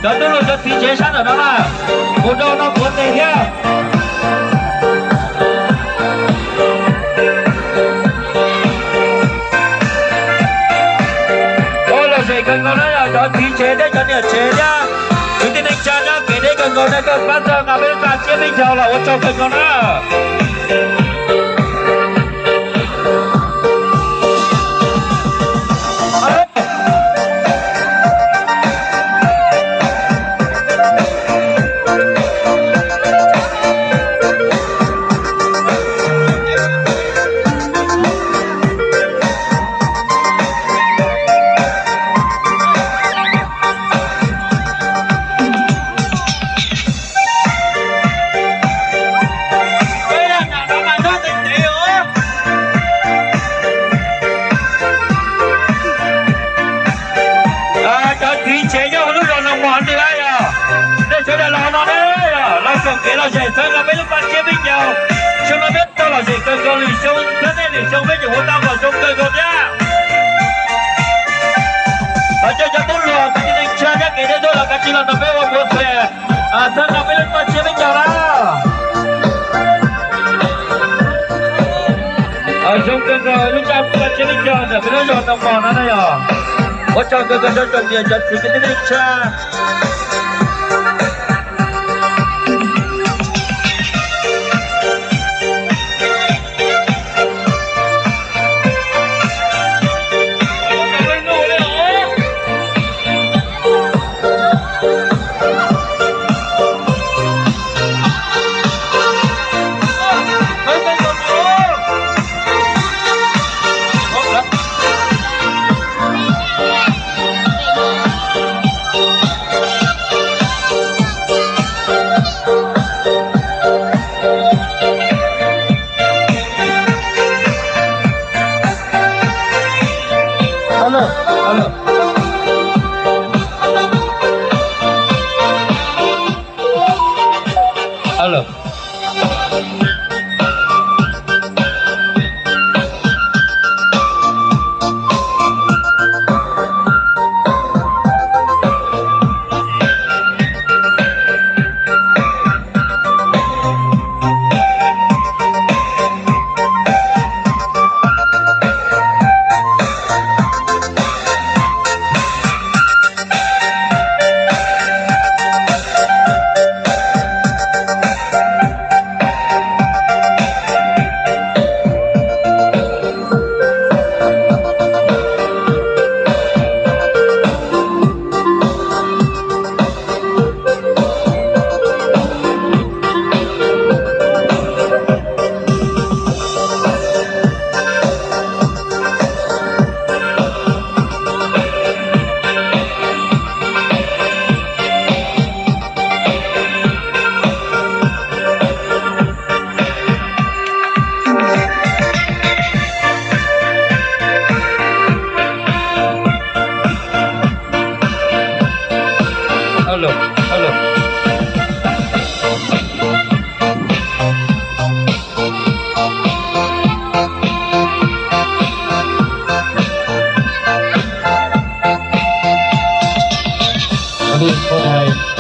Cov tub hluas cov txiv tsev sab ntawm no na, mus rau no puav tes thiab. Ua lom zem kawg nkaus na, yog cov txiv tsev thiab cov niam tsev thiab kwv tij neej tsa nyob kev deb kawg nkaus na, koj pab txhawb nqa peb lub txaj tsiab peb caug los ua tsaug kawg nkaus na. Cov txiv tsev nyob hauv lub zos Noo Mos ntawd yog, nej sawv daws los no na, los koom kev lom zem txhawb nqa peb lub txaj tsiab peb caug. Xyoo no peb tau lom zem kawg nkaus, lwm xyoo thiab nej lwm xyoo peb tseem ua tau kom zoo kawg nkaus thiab. Los coj cov tub hluas kwv tij neej tsa nyob kev deb tuaj los kav tsij los nrog peb ua puav tes txhawb nqa peb lub txaj tsiab peb caug na. Zoo kawg nkaus lub txaj tsiab peb caug ntawm peb lub zos Noo Mos no na yog. Ua tsaug kawg nkaus rau cov niam cov txiv kwv tij neej tsa. Alo. Alo. Alo, alo. Alo, alo.